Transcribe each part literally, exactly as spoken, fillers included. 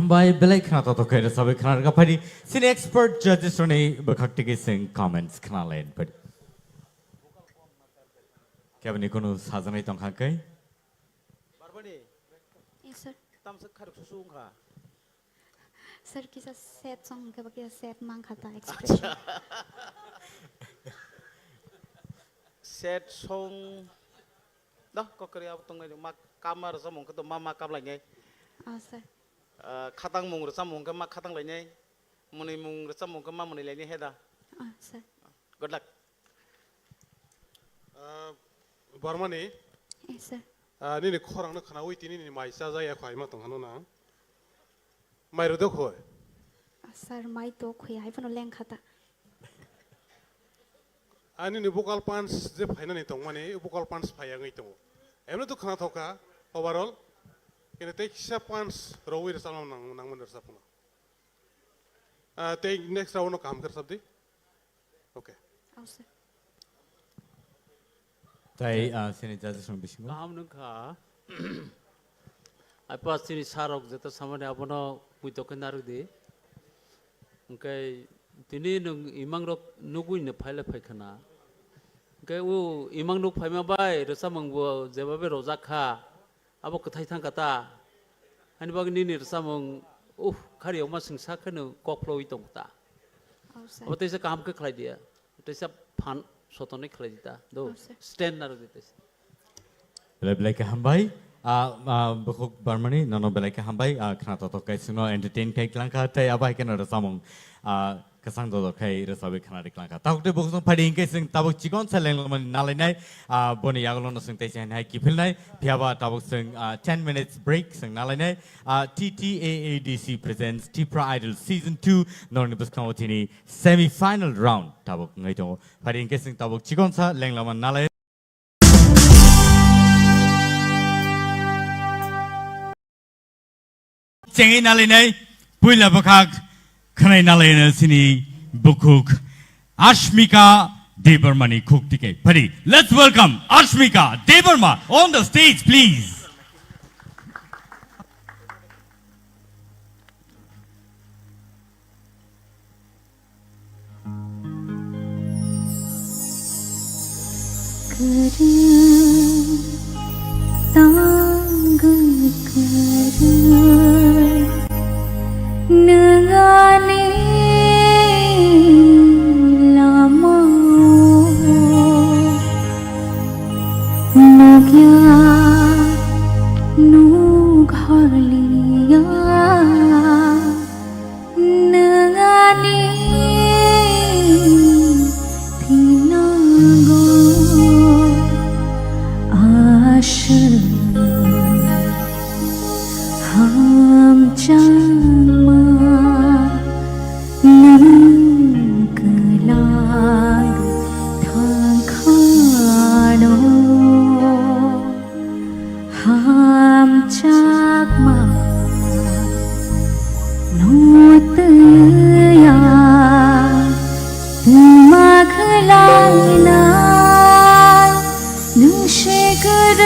Bai belai khna to to khe rwchapwi khna rwkha phaidi. Sini expert judges roni bwkhak tiki sing comments khna line phaidi. Kebini kunu sajaknai tongkha khe? Barbani. Yes, sir. Tamsa kharuk susu wngkha. Sir, kisa sad song hwnkhe ba kisa sad mankha ta expression. Sad song. Dah, kokori abo tongnai ma kama rwchapmung khe to ma ma kamlainai. Oh, sir. Ah, khatang mung rwchapmung khe ma khatang lainai. Mwnwi mung rwchapmung khe ma mwnwi lainai he da. Oh, sir. Good luck. Ah, Barmani. Yes, sir. Ah, nini khorang no khnaui tini nini mai cha jaya kho aima tong hano na. Mai rwdo kho. Ah, sir, mai to kho hai phano leng khata. Ani ni vocal punch je phainani tongmani, vocal punch phai wngwi tongo. Emno to khna thoka overall. Kene tei kisa punch rwi rwchapna nang, nangmani rwchapna. Ah, tei next round no kaham khe rwchapdi. Okay. Awse. Tai, ah, sini judges rok bisingo. Kaham nung kha. Apa sini sarok jeta samani abono puito khe narwk di. Hwnkhe tini nwng imang rok nugwi no phaile phai khna. Hwnkhe o imang nuk phaima bai rwchapmung bo jebabe rojak kha. Abo kwthai thang kha ta. Ani bagwi nini rwchapmung, uh, khari okma singsa kheno kok phlogwi tong ta. Oh, sir. Abo teisa kaham khe khlai dia. Teisa phan sotonwi khlai di ta. Do, oh, sir, stand narwk di teisa. Belai belai khe hambai. Ah, ah, Bukhuk Barmani, nono belai khe hambai. Ah, khna totok kai singno entertain kai klang kha, tei abo hai kheno rwchapmung, ah, kwchang dodok khai rwchapwi khna ri klang kha. Tabuk tei bukhuk song phaidi hinkhe sing tabuk chikon sa lenglamani nalainai, ah, boni yagulo no sing teisa hai kiphilnai. Phiyaba tabuk sing, ah, ten minutes break sing nalainai. Ah, T T A A D C presents Tipra Idol Season two. Norni bwskango tini semi final round tabuk ngai tongo. Phaidi hinkhe sing tabuk chikon sa lenglamani nalai. Chengwi nalainai, puila bwkhak khwnai nalainai sini bukhuk Ashmika Debbarmani khuk tike. Phaidi, let's welcome Ashmika Debbarma on the stage, please. Kwrwng tang kwrwng nwng ani lama-o nukya nuk horliya. Nwng ani phinogo aswk hamjakma nwng kwlai thangkhano. Hamjakma no twiya twma khwlainai nwng se kwrwng.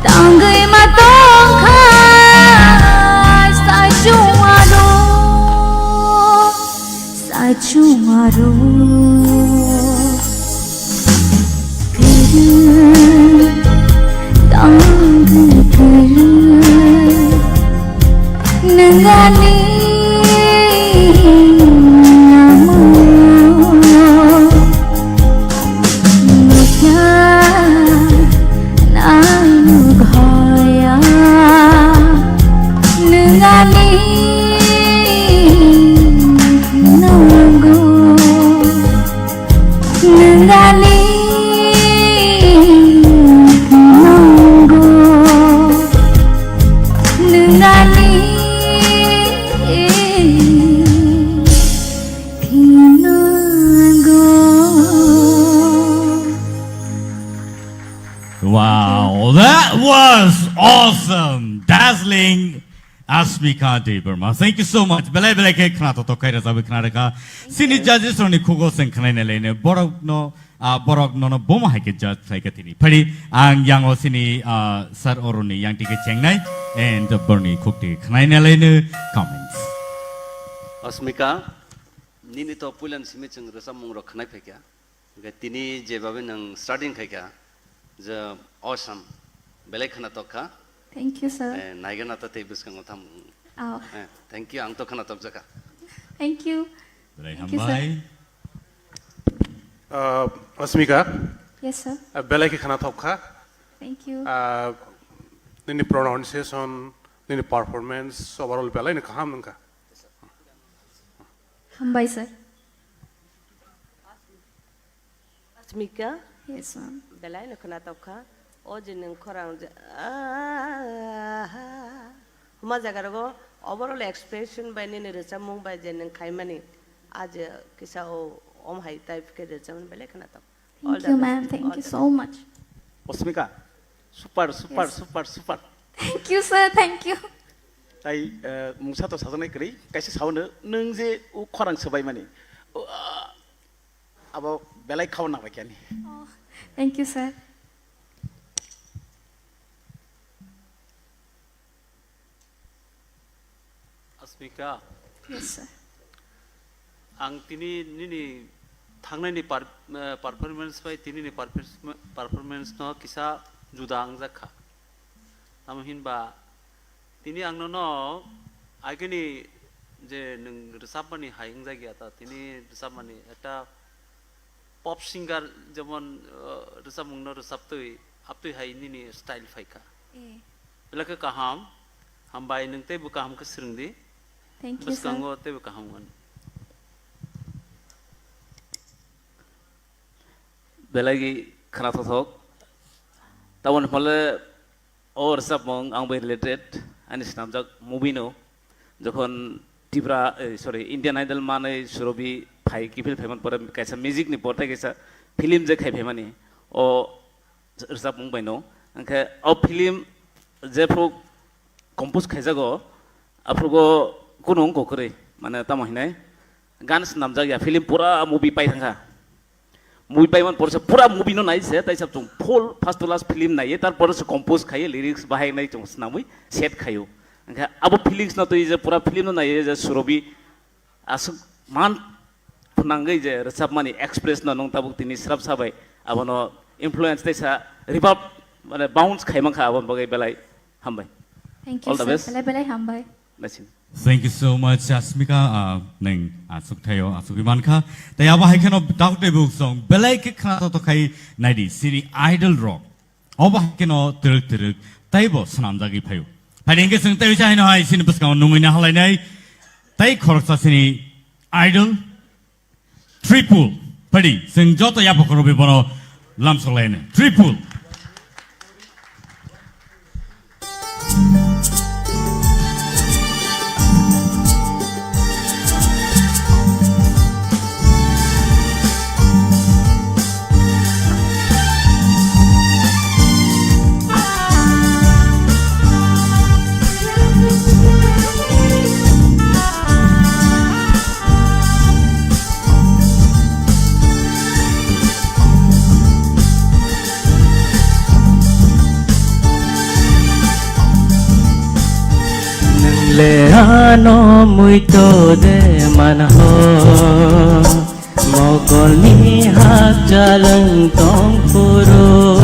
Tangwi ma tongkha sachung aro, sachung aro. Kwrwi, tangwi kwrwi, nwng ani amo. Nukya nang nukhoya nwng ani nungo, nwng ani nungo, nwng ani nungo. Wow, that was awesome! Dazzling Asmika Debbarma. Thank you so much. Belai belai khe khna totok khai rajabwi khna rwkha. Sini judges rokni khugo chwng khnaina laino borokno, ah, borok nono bomo hai khe judge khlai kha tini. Phari ang yango sini, ah, sir oroni yang tike chengnai and borni khukti khnaina laino comments. Asmika, nini to puilan simi chwng rwchapmung rok khnai phaikha. Hwnkhe tini jebabe nwng starting khaikha, je awesome, belai khwnatok kha. Thank you, sir. Eh, naigana ta tei bwskango tham. Oh. Eh, thank you, ang to khwnatok jakha. Thank you. Belai Thank you, sir. Hambai. Uh, Asmika, Yes, sir. uh, belai khe khwnatok kha. Thank you. Uh, nini pronunciation, nini performance, overall belai no kaham wngkha. Hambai, sir. Asmika, Yes, ma'am. Belai no khwnatok kha. O je nwng khorang je, ah, huma jaga rogo overall expression bai nini rwchapmung bai je nwng khaimani, a je kisa o om hai type khe rwchapmani belai khwnatok. All Thank the you, best. Ma'am. Thank All you the so best. much. Asmika, super, super, Yes. super, super. Thank you, sir. Thank you. Tai, eh, mungsa to sajaknai kwrwi, kaisa sao no, nwng je o khorang swbaimani, o, ah, abo belai khao nangbai khe ani. Oh, thank you, sir. Asmika, Yes, sir. ang tini nini thangnaini par-, eh, performance bai tinini performance, performance no kisa juda wngjak kha. Tamo hinba tini ang nono agini je nwng rwchapmani hai wngjak ya ta, tini rwchapmani ekta pop singer jemon, eh, rwchapmungno rwchaptwi, aptwi hai nini style phaikha. Eh. Belai khe kaham, hambai nwng teibo kaham khe swrwngdi. Thank you, sir. Bwskango teibo kaham wngmani. Belai khwnathok thok. Taboni hwnle O rwchapmung ang bai related, ani swnamjak movie no, jokhon Tripura, eh, sorry, Indian Idol manwi Surobi phai, kiphil phaiman pore kaisa music ni portai kaisa film je khai phaimani, o rwchapmung bai no. Hwnkhe o film jephru compose khaijago, aphrugo kunu wngkha kwrwi, mane tamo hinai gan swnamjak ya, film pura movie pai thangkha. Movie paiman porsa pura movie no nai se, tai sab chung full first to last film nai, tar porsa compose khai, lyrics bahai nai chung snamwi set khaio. Hwnkhe abo feelings no twi je pura film no nai je Surobi aswk man phnangwi je rwchapmani express no nwng tabuk tini srap sabai abono influence tei sa reverb mane bounce khai mankha aboni bagwi belai hambai. Thank you, All the sir. best. Belai belai hambai. Naising. Thank you so much, Asmika. Ah, nwng aswk thaio, aswk mankha. Tei abo hai kheno dak tei buk song belai khe khna to khai naidi sini idol rok. Obo hai kheno twrwk twrwk teibo swnamjagwi phaio. Phaidi hwnkhe chwng tei uisa haino hai sini bwskango nungwi na halainai tei khoroksa sini idol Tripul, phaidi, chwng joto yapha khoroknwi bono lamsok lainai. Tripul. Ano muito de manho, mokolni hakchalwng tongphuru.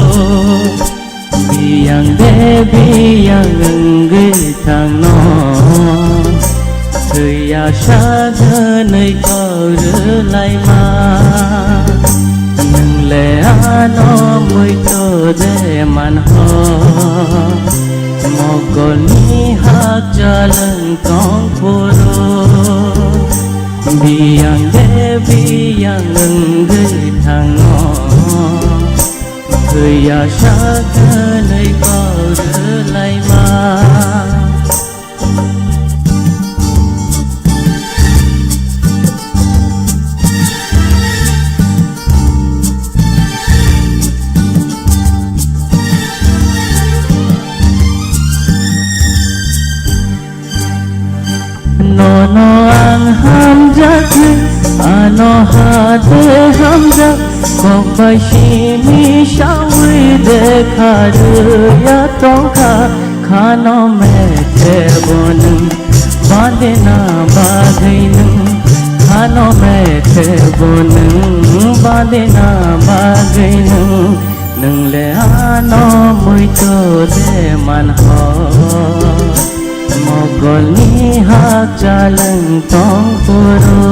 Biyang de biyang wngwi thangno, thwiya sa hwnwi kok rwlaima. Nwng le ano muito de manho, mokolni hakchalwng tongphuru. Biyang de biyang wngwi thangno, thwiya sa hwnwi kok rwlaima. Nono ang hamjaknai, ano hade hamjak, kok bai simi sawi dekha rwya tongkha, khano methe bo nwng, badena bagwi nwng, khano methe bo nwng, badena bagwi nwng. Nwng le ano muito de manho, mokolni hakchalwng tongphuru.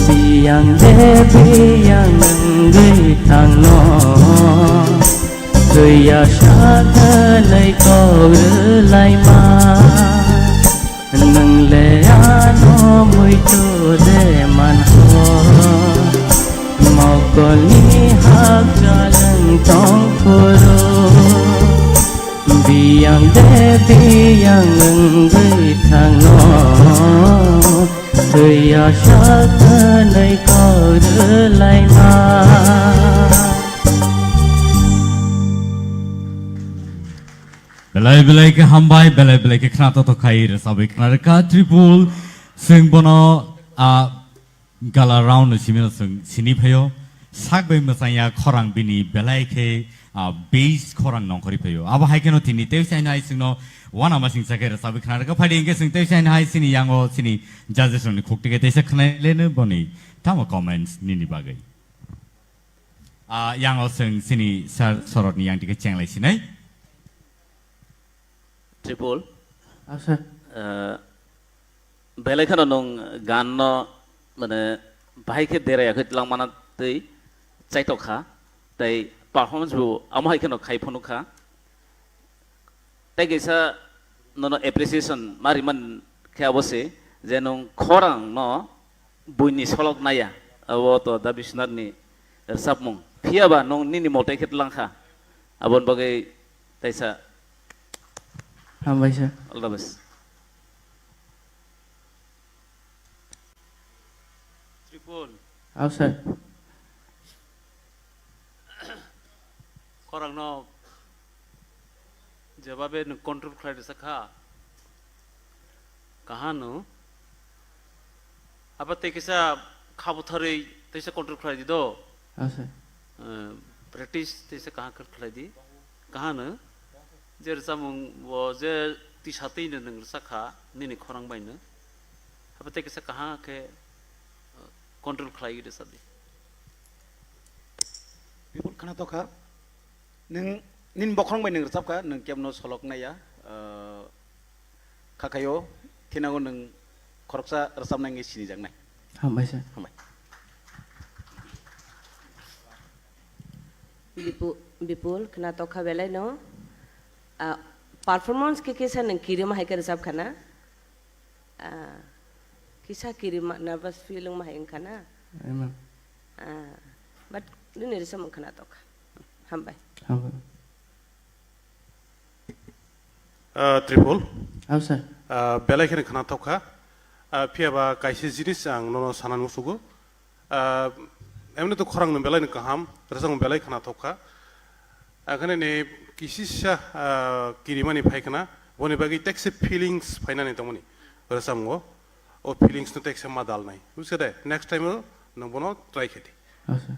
Biyang de biyang wngwi thangno, thwiya sa hwnwi kok rwlaima. Nwng le ano muito de manho, mokolni hakchalwng tongphuru. Biyang de biyang wngwi thangno, thwiya sa hwnwi kok rwlaima. Belai belai khe hambai, belai belai khe khna totok khai rwchabwi khna rwkha Tripul. Chwng bono a gala round no simi no chwng sini phaio. Sak bai mwchangya khorang bini belai khe a bass khorang nongkhorwi phaio. Abo hai kheno tini tei chaino hai chwngno wana masing chakhe rwchabwi khna rwkha. Phaidi hwnkhe chwng tei chaino hai chini yango chini judges rokni khukti khe teisa khwnai leno boni tamo comments nini bagwi. A yango chwng chini sir Sorotni yang tike chenglai sinai. Tripul. Ah, sir. Eh, belai kheno nwng gan no, mane, bahai khe deraya khe tlang mana tei chaitok kha, tei performance bo amo hai kheno khai phunuk kha. Tei kaisa nono appreciation ma riman khe abo se je nwng khorang no buini solok naya, abo to Da Biswanath ni rwchapmung. Phiya ba nwng nini motai khe tlang kha, aboni bagwi taisa. Hambai sir. All the best. Tripul. Aw sir. Khorang no jebabe nwng control khlai rwsa kha, kaham no. Abo tei kisa kha butharwi teisa control khlai di do. Aw sir. Eh, practice teisa kaham khe khlai di. Kaham no. Je rwchapmung bo je tisa twi no nwng rwsa kha nini khorang bai no. Abo tei kisa kaham khe, eh, control khlai rwsa di. Bipul khna tokha. Nwng nini bokhorong bai nwng rwchap kha, nwng kebno solok naiya, ah, kha khaio, khinago nwng khoroksa rwchapnai wngwi sinijaknai. Hambai sir. Hambai. Bipu-, Bipul, khna tokha belai no. Ah, performance khe kisa nwng kirima hai khe rwchap khana. Ah, kisa kirima, nervous feeling ma hai wngkha na? Amen. Ah, but nini rwchapmung khna tokha. Hambai. Hambai. Ah, Tripul. Aw, sir. Ah, belai kheno khna tokha. Ah, phiya ba kaisa jinis ang nono sanani musugo. Ah, emni to khorang no belai no kaham, rwchapmung belai khna tokha. Akhane ni kisisa, ah, kirimani phaikhna, boni bagwi tekse feelings phainani tongmani rwchapmungo. O feelings no tekse ma dalnai. Bujikhade, next time o nwng bono try khe di. Aw, sir.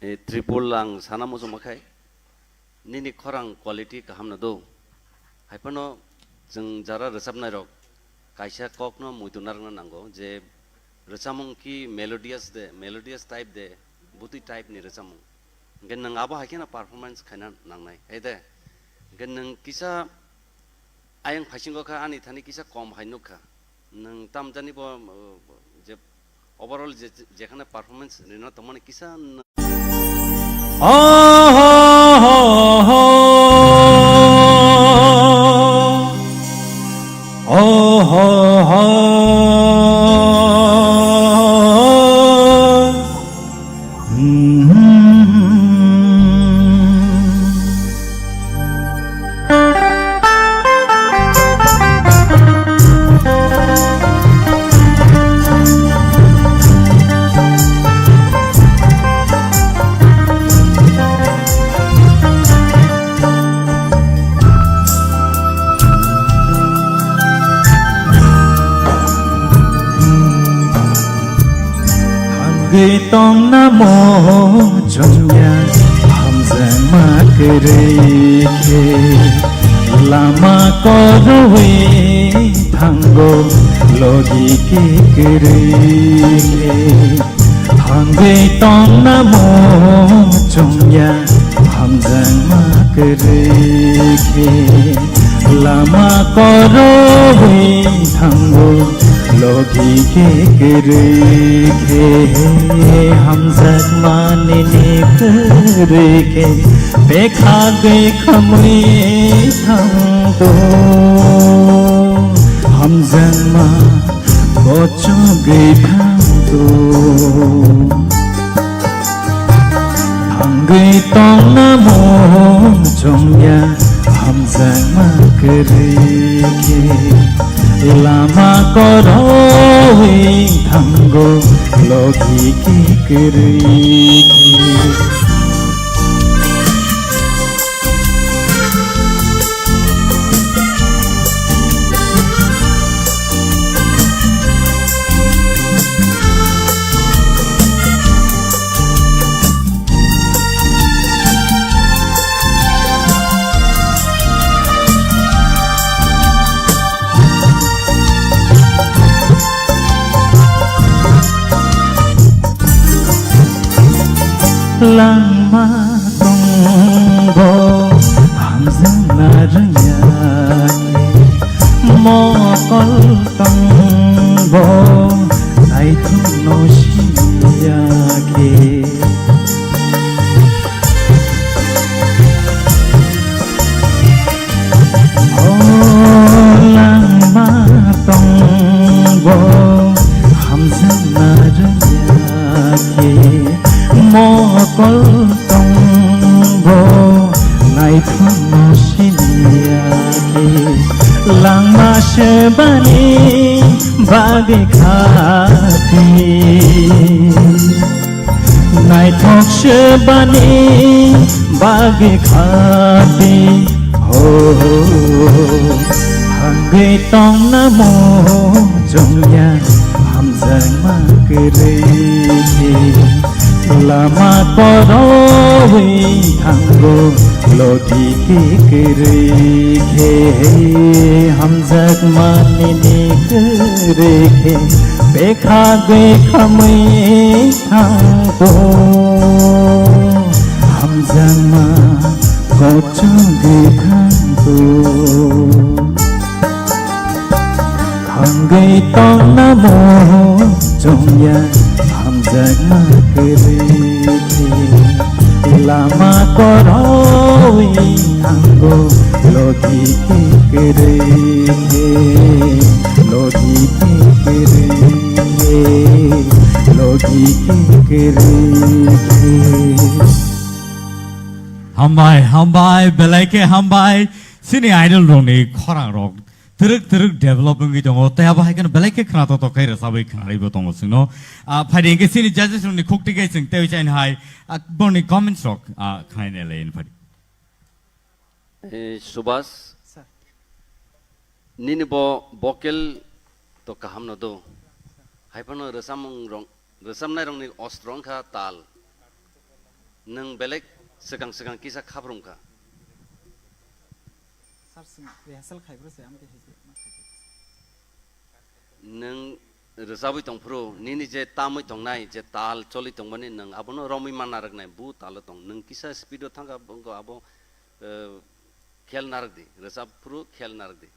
E, Tripul ang sana muchungma khai, nini khorang quality kaham no do. Haiphano chwng jara rwchapnairok kaisa kokno muitu narwkna nango je rwchapmung ki melodious de, melodious type de, bwtwi type ni rwchapmung. Hwnkhe nwng abo hai kheno performance khaina nangnai, hai de? Hwnkhe nwng kisa ayang phaisingo kha, ani thani kisa kom hai nukha. Nwng tamjani bo, uh, je overall je, jekhane performance rina tongmani kisa n- Oh ho ho ho. Oh ho ho. Thangwi tongna mo chongya, hamjakma kwrwi khe. Lama korwi thango logi ki kwrwi khe. Thangwi tongna mo chongya, hamjakma kwrwi khe. Lama korwi thango logi ki kwrwi khe. Hamjakma nini kwrwi khe. Bekhagwi khamwi thangto, hamjakma kochogwi thangto. Thangwi tongna mo chongya, hamjakma kwrwi khe. Lama korwi thango, logi ki kwrwi khe. Langma tongbo hamjakna rwngya khe, mokol tongbo naithokno siniya khe. O langma tongbo hamjakna rwngya khe, mokol tongbo naithokno siniya khe. Langma sebani bagwi khati. Naithok sebani bagwi khati ho. Hangwi tongna mo chongya hamjakma kwrwi khe. Lama korwi thango logi ki kwrwi khe. Hamjakma nini kwrwi khe. Bekhagwi khamwi thangto, hamjakma kochogwi thangto. Thangwi tongna mo chongya, hamjakma kwrwi khe. Lama korwi thango, logi ki kwrwi khe, logi ki kwrwi khe, logi ki kwrwi khe. Hambai, hambai, belai khe hambai. Chini idol rokni khorang rok twrwk twrwk develop wngwi tongo, tei abo hai kheno belai khe khna tok tok khe rwchabwi khnarwibo tongo chwngno. Ah, phaidi hwnkhe chini judges rokni khukti khe chwng tei chaini hai, ah, borokni comments rok, ah, khnai nai lai phadi. Eh, Subhas, sir, nini bo vocal to kaham no do. Hai phano rwchapmung rok, rwchapnai rokni ostro wngkha tal. Nwng belek swkang swkang kisa khaprung kha. Sir, sing rehearsal khai bro se, amtwi hai khe ma khai khe. Nwng rwchabwi tongphuru, nini je tamwi tongnai, je tal choli tongmani, nwng abono romwi manna rwknai, bu talo tong. Nwng kisa speed o thangkha, bo abo, eh, khel narwkdi, rwchapphuru khel narwkdi.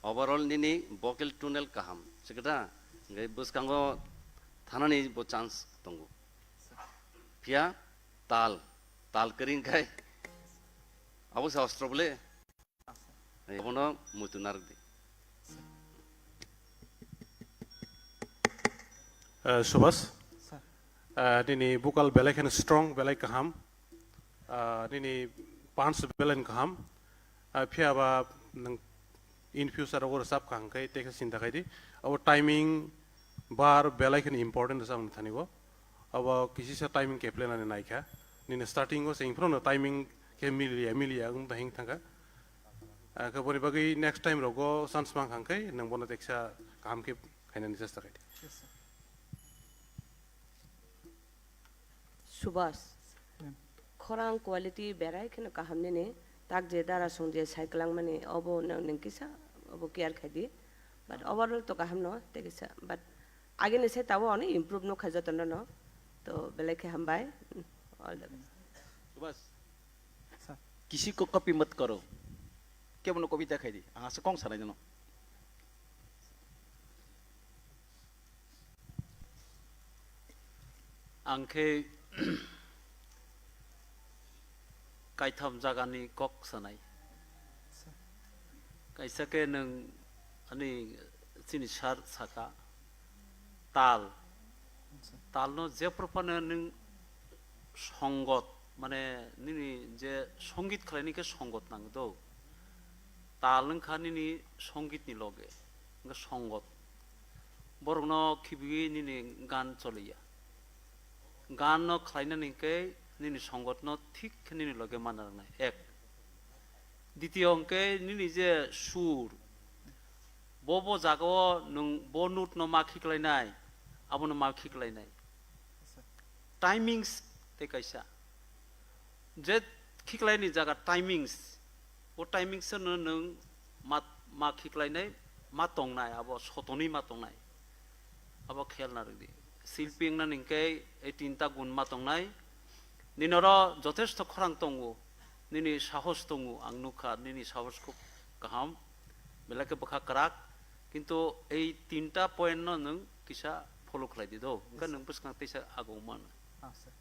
Overall nini vocal tonal kaham, chikda, hwnkhe bwskango thanani bo chance tongo. Phiya tal, tal kwrwi hwnkhe abo se ostro bole. Abono muitu narwkdi. Eh, Subhas. Sir. Eh, nini vocal belai kheno strong, belai kaham. Eh, nini punch belai kaham. Eh, phiya ba nwng in future o rwchap kha hwnkhe tekhe chinta khai di. Abo timing bar belai kheno important rwchapni thani bo. Abo kisisa timing keplenani naikha. Nini starting o se phano timing khe miliya, miliya wng bahing thangkha. Ah, khe boni bagwi next time rogo chance mang kha hwnkhe nwng bono teksa kaham khe khainani chesta khai di. Yes, sir. Subhas. Ma'am. Khorang quality berai kheno kaham nini, tak je dara song je sai kwlangmani, obo no nwng kisa obo care khai di. But overall to kaham no, tei kisa, but agini se tabo ani improve no khai jotono no. To belai khe hambai. All the best. Subhas. Sir. किसी को कॉपी मत करो। Kebono kobita khai di. Ang asa kong sanai jano. Ang khe kaitham jagani kok sanai. Kaisa khe nwng ani chini sir saka, tal. Talno jephru phano nwng songot, mane nini je songit khlaini khe songot nang do. Tal wngkha nini songitni loge, wngkha songot. Borokno khibiwi nini gan choliya. Ganno khlainani hwnkhe nini songotno thik khe nini loge manna rwnai. Ek. Ditiyo hwnkhe nini je sur, bo bo jagao nwng bo note no ma khiklainai, abono ma khiklainai. Timings tei kaisa. Je khiklaini jaga timings, o timings no nwng ma, ma khiklainai, ma tongnai, abo sotonwi ma tongnai. Abo khel narwkdi. Silpi wngna hwnkhe ei tinta gun ma tongnai. Nini oro jothesto khorang tongo, nini sahos tongo, ang nukha nini sahos khub kaham, belai khe bwkha kwrak, kintu ei tinta point no nwng kisa follow khlai di do, hwnkhe nwng bwskang teisa agong mano. Ah, sir.